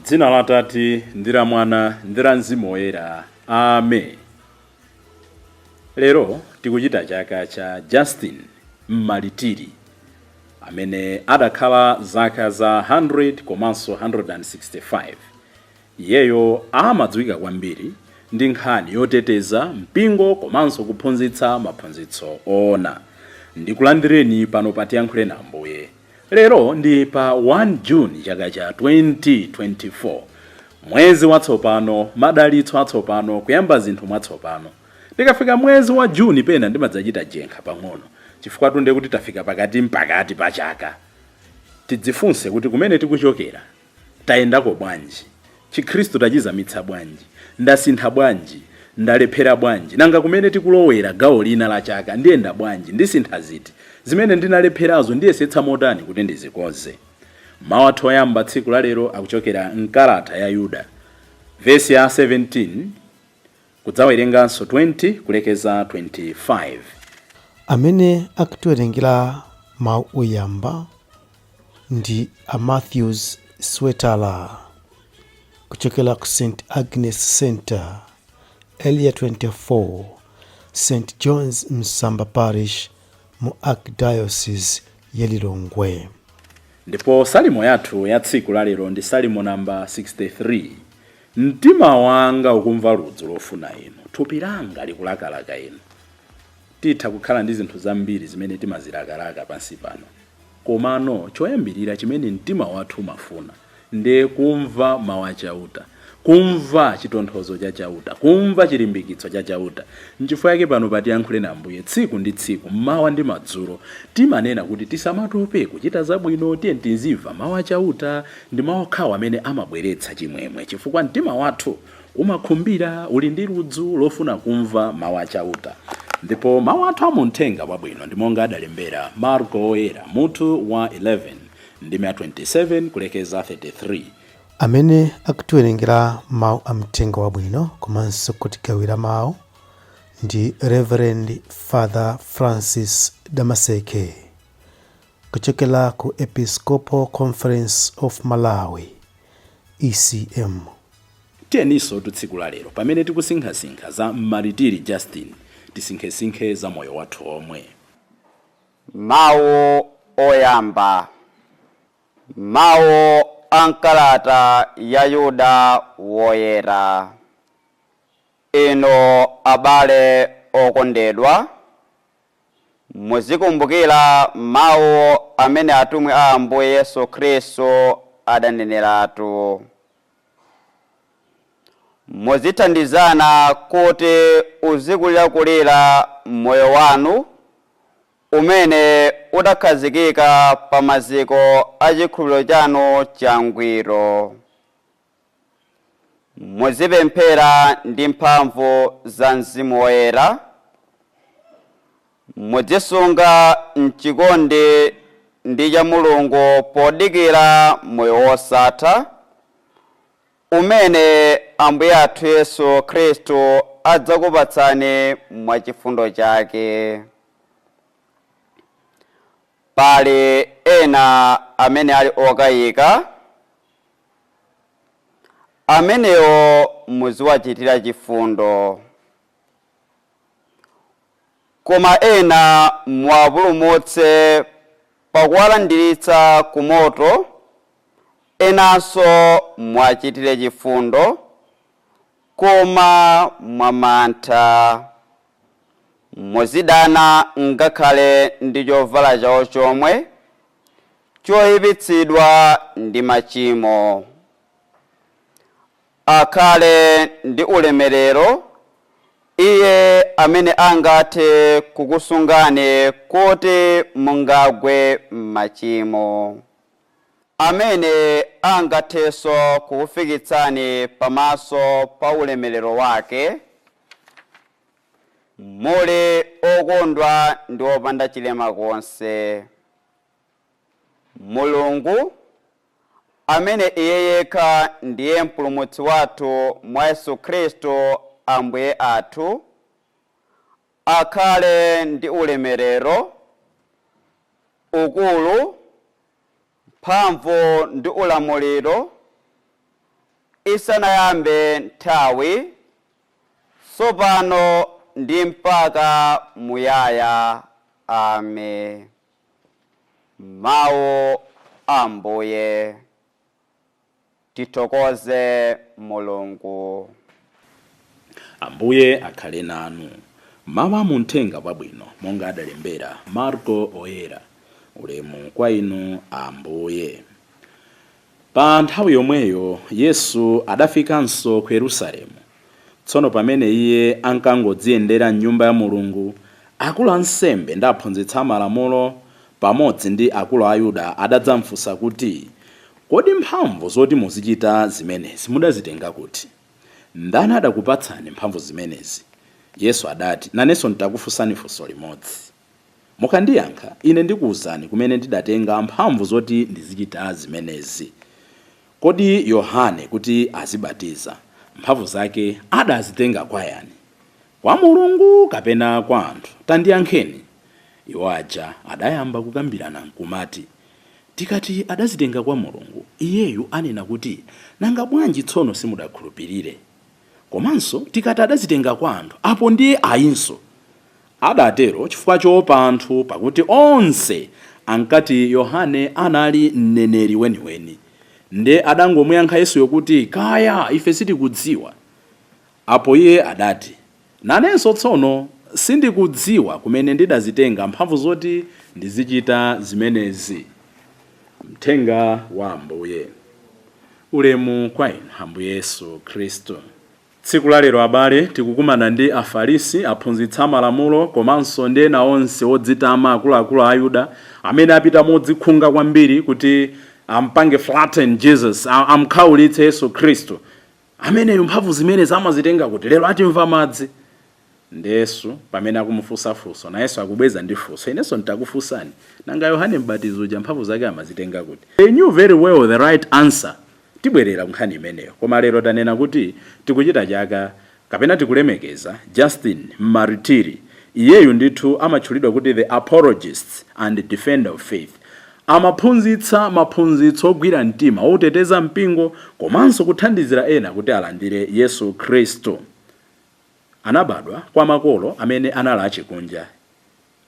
Dzina la Atate ndi la Mwana ndi la Mzimu Woyera. Amen. Lero tikuchita chaka cha Justin Mmalitiri amene adakhala zaka za 100 komanso 165. Iyeyo amadziwika kwambiri ndi nkhani yoteteza mpingo komanso kuphunzitsa maphunzitso oona. Ndikulandireni pano pa Tiyankhule na Ambuye. Lero ndi pa 1 June chaka cha 2024. Mwezi watsopano, madalitso atsopano, kuyamba zinthu mwatsopano. Ndikafika mwezi wa June pena ndimadzachita jenkha pang'ono chifukwa tunde kuti tafika pakati mpakati pa chaka. Tidzifunse kuti kumene tikuchokera tayendako bwanji, Chikhristu tachizamitsa bwanji, ndasintha bwanji, ndalephera bwanji, nanga kumene tikulowera gawo lina la chaka ndiyenda bwanji, ndisintha ziti, zimene ndinalepherazo ndiyesetsa motani kuti ndizikonze. Mawu athu oyamba tsiku la lero akuchokera mkalata ya Yuda vesi ya 17 kudzawerenganso 20 kulekeza 25. Amene akutiwerengera mawu oyamba ndi a Matthews Swetala kuchokera ku St Agnes Center, Area 24, St John's Msamba Parish mu Archdiocese ya Lilongwe. Ndipo salimo yathu ya tsiku la lero ndi salimo namba 63. Mtima wanga ukumva ludzu lofuna inu, thupi langa likulakalaka inu. Titha kukhala ndi zinthu zambiri zimene timazilakalaka pansi pano, komano choyambirira chimene mtima wathu umafuna ndiye kumva mawu a Chauta, kumva chitonthozo cha Chauta, kumva chilimbikitso cha Chauta. Nchifukwa yake pano pa Tiyankhule na Ambuye tsiku ndi tsiku, mmawa ndi madzulo, timanena kuti tisamatope kuchita zabwino, tiye tizimva mawu a Chauta. Ndi mawu okhawo amene amabweretsa chimwemwe chifukwa mtima wathu umakhumbira, uli ndi ludzu lofuna kumva mawu a Chauta. Ndipo mawu athu amuthenga wabwino ndi monga adalembera Marko Woyera mutu wa 11 ndime ya 27 kulekeza 33. Amene akutiwerengera mawu a mthenga wabwino komanso kutigawira mawu ndi Reverend Father Francis Damaseke kuchokera ku Episcopal Conference of Malawi, ECM. Tiyeninso tsiku la lero pamene tikusinkhasinkha za Mmaritiri Justin, tisinkhesinkhe za moyo wathu omwe. Mawu oyamba. Mawu a mkalata ya Yuda Woyera. Inu abale okondedwa, muzikumbukira mawu amene atumwi a Ambuye Yesu Khristu adaneneratu. Muzithandizana kuti uzikulirakulira moyo wanu umene udakhazikika pa maziko a chikhulupiriro chanu changwiro. Muzipemphera ndi mphamvu za Mzimu Woyera. Muzisunga mchikondi ndi cha Mulungu podikira moyo wosatha umene Ambuye athu Yesu Khristu adzakupatsani mwachifundo chake. Pali ena amene ali okayika, amenewo muziwachitira chifundo, koma ena muwapulumutse pakuwalandiritsa ku moto, enanso muwachitire chifundo, koma mwamantha. Muzidana ngakhale ndi chovala chawo chomwe choyipitsidwa ndi machimo. Akhale ndi ulemerero iye amene angathe kukusungani kuti mungagwe m'machimo, amene angathenso kukufikitsani pamaso pa ulemerero wake muli okondwa ndi opanda chilema konse. Mulungu Amene iye yekha ndiye mpulumutsi wathu mwa Yesu Khristu Ambuye athu, akhale ndi ulemerero, ukulu, mphamvu ndi ulamuliro isanayambe nthawi, tsopano ndi mpaka muyaya. Amen. Mawu Ambuye. Tithokoze Mulungu. Ambuye akhale nanu. Mawu amuthenga wabwino monga adalembera Marko Oyera. Ulemu kwa inu, Ambuye. Pa nthawi yomweyo Yesu adafikanso ku Yerusalemu. Tsono pamene iye ankangodziyendera mnyumba ya Mulungu, akulu ansembe ndi aphunzitsi amalamulo pamodzi ndi akulu a Ayuda adadzamfunsa kuti, "Kodi mphamvu zoti muzichita zimenezi mudazitenga kuti? Ndani adakupatsani mphamvu zimenezi?" Yesu adati, "Nanenso nditakufunsani funso limodzi. Mukandiyankha, ine ndikuwuzani kumene ndidatenga mphamvu zoti ndizichita zimenezi. Kodi Yohane kuti azibatiza, mphamvu zake adazitenga kwa yani? Kwa Mulungu kapena kwa anthu? Tandiyankheni." Iwo aja adayamba kukambirana nkumati, "Tikati adazitenga kwa Mulungu, iyeyu anena kuti, 'Nanga bwanji tsono simudakhulupirire?' Komanso tikati adazitenga kwa anthu, apo ndiye ayinso." Adatero chifukwa choopa anthu, pakuti onse ankati Yohane anali mneneri weniweni. Nde adangomuyankha Yesuyo kuti, "Kaya, ife sitikudziwa." Apo iye adati, "Nanenso tsono sindikudziwa kumene ndidazitenga mphamvu zoti ndizichita zimenezi." Mthenga wa Ambuye. Ulemu kwa inu, Ambuye Yesu Khristu. Tsiku la lero, abale, tikukumana ndi Afarisi, aphunzitsi amalamulo komanso ndi ena onse odzitama, akuluakulu a Ayuda amene apita modzikhunga kwambiri kuti ampange flatten Jesus, amkhawulitse Yesu Khristu. Ameneyo mphamvu zimene amazitenga kuti? Lero atimva madzi. Ndi Yesu pamene akumufunsa funso, nayenso akubweza ndi funso, "Inenso nditakufunsani, nanga Yohane Mbatizi uja mphamvu zake amazitenga kuti?" They knew very well the right answer. Tibwerera nkhani imeneyo, koma lero tanena kuti tikuchita chaka kapena tikulemekeza Justin Maritiri. Iyeyu ndithu amatchulidwa kuti the apologist and defender of faith. Amaphunzitsa maphunzitso ogwira mtima oteteza mpingo komanso kuthandizira ena kuti alandire Yesu Khristu. Anabadwa kwa makolo amene anali achikunja,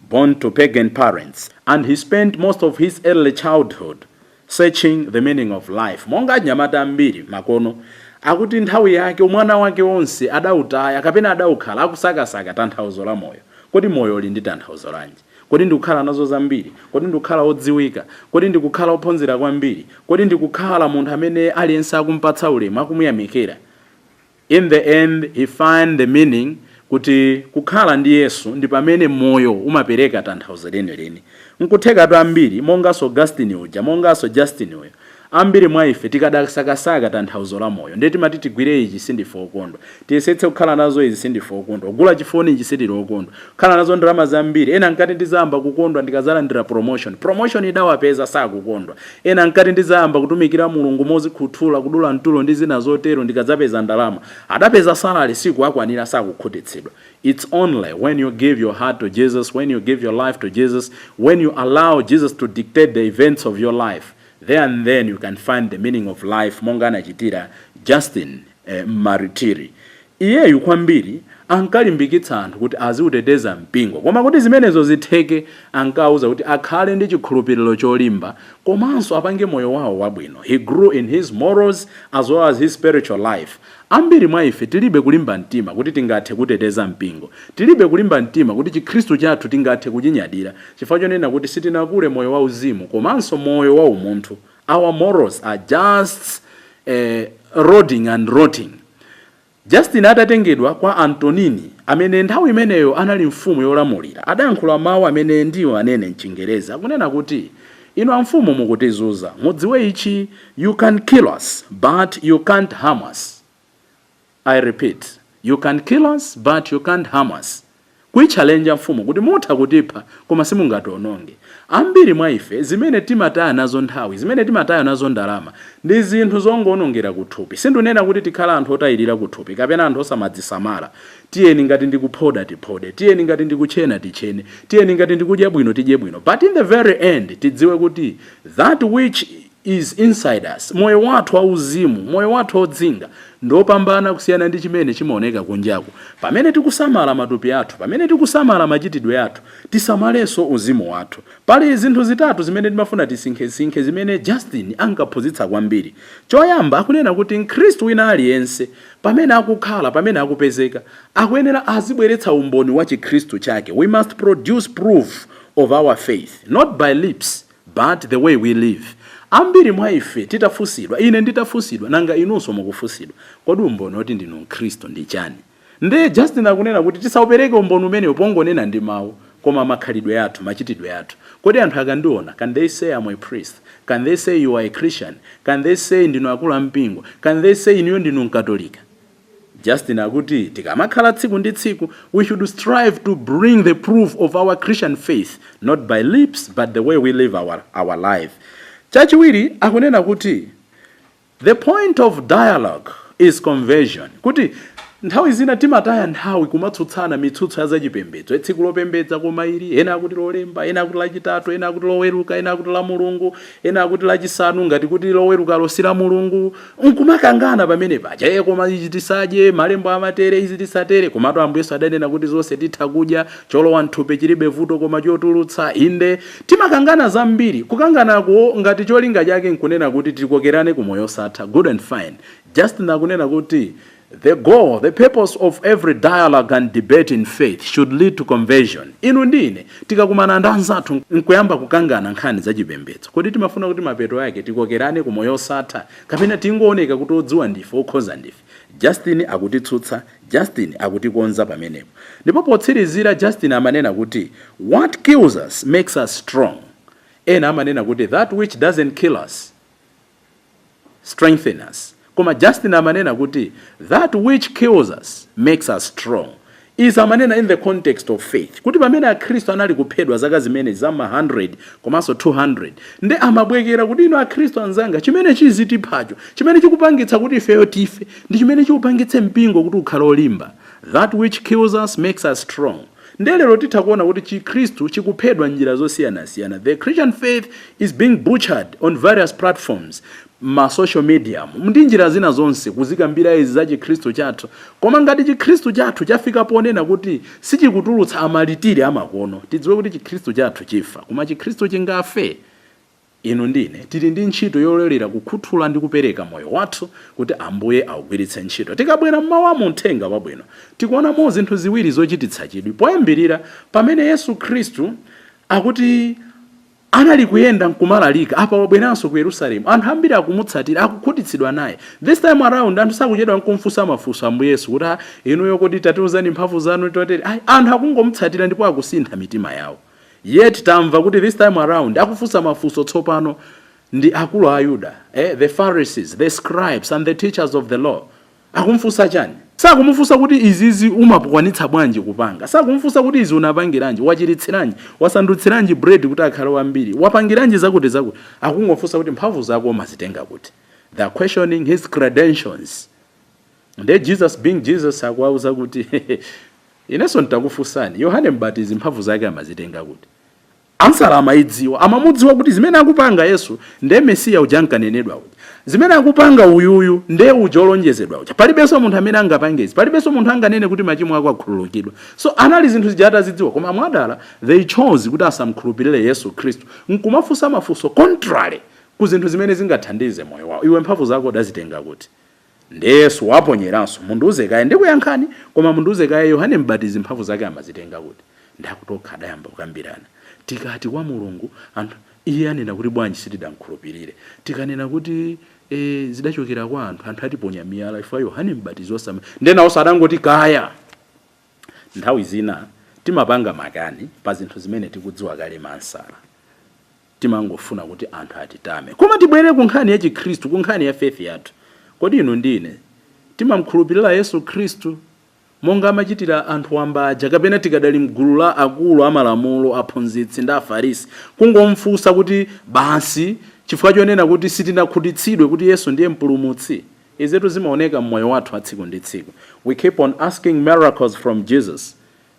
born to pagan parents, and he spent most of his early childhood searching the meaning of life. Monga anyamata ambiri makono, akuti nthawi yake, umwana wake wonse adawutaya kapena adawukhala akusakasaka tanthauzo la moyo. Kodi moyo uli ndi tanthauzo lanji? Kodi ndikukhala nazo zambiri? Kodi ndikukhala odziwika? Kodi ndikukhala ophunzira kwambiri? Kodi ndikukhala munthu amene aliyense akumpatsa ulemu, akumuyamikira? In the end he find the meaning kuti kukhala ndi Yesu ndi pamene moyo umapereka tanthauzo lenileni. Nkuthekatu ambiri, monganso Augustine uja, monganso Justin uyo, ambiri mwa ife tikadasakasaka tanthauzo la moyo, ndiye timati tigwire ichi, sindife okondwa, tiyesetse kukhala nazo izi, sindife okondwa, kugula chifoni ichi, sitili okondwa, kukhala nazo ndalama zambiri. Ena nkati ndizayamba kukondwa ndikazalandira promotion. Promotion idawapeza, sakukondwa. Ena nkati ndizayamba kutumikira Mulungu mozikhuthula, kudula mtulo ndi zina zotero ndikadzapeza ndalama. Adapeza salary, sikuakwanira, sakukhutitsidwa. It's only when you give your heart to Jesus, when you give your life to Jesus, when you allow Jesus to dictate the events of your life, there and then you can find the meaning of life, monga anachitira Justin Maritiri. Iyeyu kwambiri ankalimbikitsa anthu kuti aziuteteza mpingo, koma kuti zimenezo zitheke ankauza kuti akhale ndi chikhulupiriro cholimba komanso apange moyo wawo wabwino. He grew in his morals as well as his spiritual life. Ambiri mwa ife tilibe kulimba mtima kuti tingathe kuteteza mpingo, tilibe kulimba mtima kuti Chikhristu chathu tingathe kuchinyadira, chifukwa chonena kuti sitinakule moyo wauzimu komanso moyo wa umunthu. Our morals are just rotting and rotting. Justin atatengedwa kwa Antonini, amene nthawi imeneyo anali mfumu yolamulira, adayankhula mawu amene ndiwo anene mChingerezi, akunena kuti, "Inu amfumu mukutizunza, mudziwe ichi: you can kill us, but you can't harm us. I repeat, you can kill us, but you can't harm us." Kuyichalenja mfumu kuti mutha kutipha koma simungationonge. Ambiri mwa ife zimene timataya nazo nthawi, zimene timataya nazo ndalama, ndi zinthu zongonongera kuthupi. Sindunena kuti tikhala anthu otayirira kuthupi kapena anthu osamadzisamala. Tiyeni ngati ndikuphoda tiphode, tiyeni ngati ndikuchena tichene, tiyeni ngati ndikudya bwino tidye bwino, but in the very end tidziwe kuti that which is inside us, moyo wathu wauzimu, moyo wathu wodzinga, ndopambana kusiyana ndi chimene chimaoneka kunjaku. Pamene tikusamala matupi athu, pamene tikusamala machitidwe athu, tisamalenso uzimu wathu. Pali zinthu zitatu zimene timafuna tisinkhesinkhe zimene Justin ankaphunzitsa kwambiri. Choyamba, akunena kuti Mkhristu wina aliyense pamene akukhala, pamene akupezeka, akuyenera azibweretsa umboni wa Chikhristu chake. We must produce proof of our faith, not by lips but the way we live. Ambiri mwa ife titafunsidwa, ine nditafunsidwa, nanga inunso mukufunsidwa, kodi umboni woti ndinu Mkhristu ndi chani? Ndiye Justin akunena kuti tisaupereke umboni umenewo pongonena ndi mawu, koma makhalidwe athu, machitidwe athu. Kodi anthu akandiona, can they say I'm a priest? Can they say you are a Christian? Can they say ndinu akulu ampingo? Can they say inuyo ndinu Mkatolika? Justin akuti tikamakhala tsiku ndi tsiku, we should strive to bring the proof of our Christian faith, not by lips but the way we live our life. Chachiwiri, akunena kuti the point of dialogue is conversion, kuti nthawi zina timataya nthawi kumatsutsana mitsutso ya zachipembedzo, tsiku lopembedza koma ili, ena akuti Lolemba, ena akuti Lachitatu, ena akuti Loweruka, ena akuti la Mulungu, ena akuti Lachisanu, ngati kuti Lowerukalo si la Mulungu, nkumakangana pamene paja. E, koma izi tisadye, malembo amatere, izi tisatere. Komatu Ambuye Yesu adanena kuti zonse titha kudya, cholowa mthupi chilibe vuto koma chotulutsa. Inde, timakangana zambiri. Kukanganako ngati cholinga chake nkunena kuti tikokerane kumoyo osatha, good and fine. Justin akunena kuti the goal, the purpose of every dialogue and debate in faith should lead to conversion. Inu ndine tikakumana ndi anzathu nkuyamba kukangana nkhani zachipembedzo, kodi timafuna kuti mapeto ake tikokerane kumoyo osatha, kapena tingooneka kuti odziwa ndife, okhoza ndife? Justin akutitsutsa, Justin akutikonza pamenepo. Ndipo potsirizira, Justin amanena kuti what kills us makes us strong. Ena amanena kuti that which doesn't kill us strengthen us, koma Justin amanena kuti that which kills us makes us strong. Izi amanena in the context of faith, kuti pamene Akhristu anali kuphedwa zaka zimene zama 100 komanso 200, ndi amabwekera kuti ino Akhristu anzanga, chimene chizitiphacho, chimene chikupangitsa kuti ifeyo tife, ndi chimene chikupangitse mpingo kuti ukhale olimba. That which kills us makes us strong. Ndelero titha kuona kuti Chikhristu chikuphedwa njira zosiyanasiyana. The Christian faith is being butchered on various platforms, ma social media ndi njira zina zonse, kuzikambira izi za Chikhristu chathu. Koma ngati Chikhristu chathu chafika ponena kuti sichikutulutsa amalitiri amakono, tidziwe kuti Chikhristu chathu chifa. Koma Chikhristu chingafe? Inu ndine tili ndi ntchito yololera kukhuthula ndi kupereka moyo wathu kuti Ambuye awugwiritse ntchito. Tikabwera mmawa mu Mthenga Wabwino, tikuonamo zinthu ziwiri zochititsa chidwi. Poyambirira, pamene Yesu Khristu akuti anali kuyenda nkumalalika, apa wabweranso ku Yerusalemu, anthu ambiri akumutsatira, akukhutitsidwa naye. This time around anthu sakuchedwa nkumfunsa mafunso Ambuye Yesu kuti, "Ah, inuyo kodi tatiuzani mphamvu zanu totere?" Ayi, anthu akungomutsatira ndipo akusintha mitima yawo. Yet tamva kuti this time around akufunsa mafunso tsopano ndi akulu a Ayuda, the Pharisees, the scribes and the teachers of the law. Akumfunsa chani? Sakumufunsa kuti izizi umapukwanitsa bwanji kupanga, sakumufunsa kuti izi unapangiranji, wachiritsiranji, wasandutsiranji bread kuti akhale wambiri, wapangiranji zakuti zakuti. Akungofunsa kuti mphamvu zako umazitenga kuti? They are questioning his credentials. Nde Jesus being Jesus akuwauza kuti inenso nditakufunsani, Yohane Mbatizi mphamvu zake amazitenga kuti? Answer amayidziwa, amamudziwa kuti zimene akupanga Yesu nde Mesiya uja ankanenedwa uja, zimene akupanga uyuyu nde uja olonjezedwa uja. Palibenso munthu amene angapange izi, palibenso munthu anganene kuti machimo ako akhululukidwa. So anali zinthu zija atazidziwa, koma mwadala they chose kuti asamkhulupirire Yesu Khristu nkumafunsa mafunso contrary ku zinthu zimene zingathandize moyo wawo. Iwe mphamvu zako udazitenga kuti? Ndiye Yesu waponyeranso, "Mundiuze kaye, ndikuyankhani, koma mundiuze kaye, Yohane Mbatizi mphamvu zake amazitenga kuti?" Ndakuti okha adayamba kukambirana. Tikati kwa Mulungu, anthu iye anena kuti bwanji sitidamkhulupirire? Tikanena kuti zidachokera kwa anthu, anthu atiponya miyala, ifwa Yohane Mbatizi osama. Ndenawonso adangoti kaya. Nthawi zina timapanga makani pa zinthu zimene tikudziwa kale ma answer, timangofuna kuti anthu atitame. Koma tibwere ku nkhani ya Chikhristu, ku nkhani ya faith yathu. Kodi inu ndine timamkhulupirira Yesu Khristu? Monga amachitira anthu wamba aja, kapena tikadali mgulu la akulu amalamulo, aphunzitsi ndi Afarisi, kungomfunsa kuti basi chifukwa chonena kuti sitinakhutitsidwe kuti Yesu ndiye mpulumutsi? Izetu zimaoneka mmoyo wathu wa tsiku ndi tsiku. We keep on asking miracles from Jesus.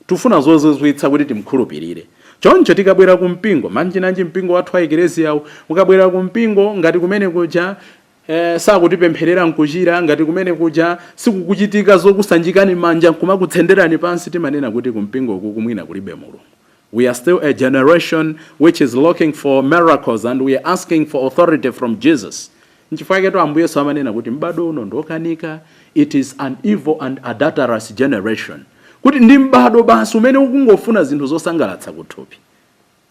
Tifuna zozizwitsa kuti timkhulupirire. Choncho tikabwera ku mpingo, manjinanji mpingo wathu wa Ekleziyawu, ukabwera ku mpingo ngati kumene kuja sakutipempherera nkuchira, ngati kumene kuja sikukuchitika zokusanjikani manja nkumakutsenderani pansi, timanena kuti kumpingo uku kumwina kulibe Mulungu. We are still a generation which is looking for miracles and we are asking for authority from Jesus. Nchifukwa chake Ambuye Yesu amanena kuti m'bado uno ndokanika, it is an evil and adulterous generation, kuti ndi m'bado basi umene ukungofuna zinthu zosangalatsa kuthupi.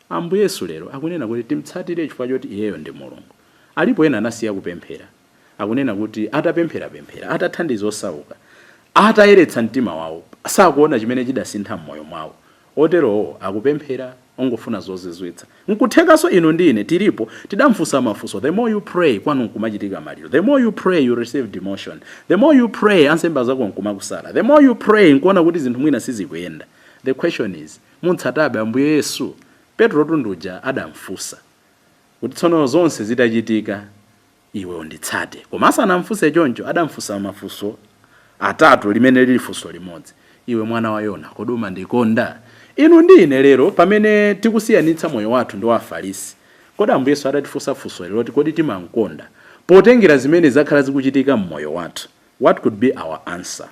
Ambuye Yesu lero akunena kuti timtsatire chifukwa choti iyeyo ndi Mulungu. Alipo ena anasiya kupemphera. Akunena kuti atapempherapemphera, atathandiza osauka, atayeretsa mtima wawo, sakuona chimene chidasintha m'moyo mwawo. Oterowo akupemphera ongofuna zozizwitsa. Nkuthekanso inu ndi ine tilipo tidamfunsa mafunso. The more you pray, kwanu nkumachitika maliro. The more you pray, you receive demotion. The more you pray, ansembe zako nkumakusala. The more you pray, nkuona kuti zinthu mwina sizikuyenda. The question is, muntsatabe Ambuye Yesu? Petro tunduja adamfunsa kuti tsono zonse zitachitika iwe unditsate, koma asanamfunse choncho adamfunsa mafunso atatu limene lili funso limodzi: "Iwe mwana wa Yona, kodi umandikonda?" Inu ndi ine lero pamene tikusiyanitsa moyo wathu ndi wa Afarisi, kodi Ambuye Yesu adatifunsa funso lero kodi timamkonda? Potengera zimene zakhala zikuchitika mmoyo wathu, what could be our answer?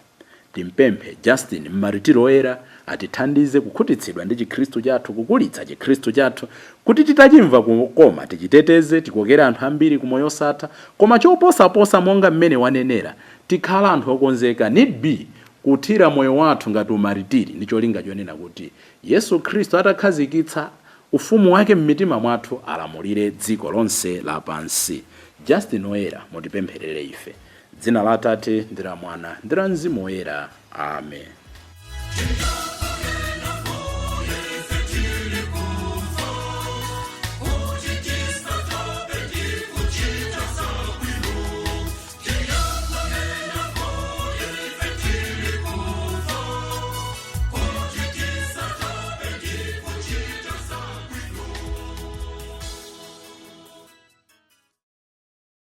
Timpemphe Justin Mmaritiro Oyera atithandize kukhutitsidwa ndi Chikhristu chathu, kukulitsa Chikhristu chathu, kuti titachimva kukoma tichiteteze, tikokere anthu ambiri kumoyo osatha. Koma choposaposa, monga mmene wanenera, tikhala anthu okonzeka, need be, kuthira moyo wathu ngati umaritiri ndi cholinga chonena kuti Yesu Khristu atakhazikitsa ufumu wake m'mitima mwathu alamulire dziko lonse lapansi. Justin Oyera, mutipempherere ife. Dzina la Atate ndi la Mwana ndi la Mzimu Woyera, amen.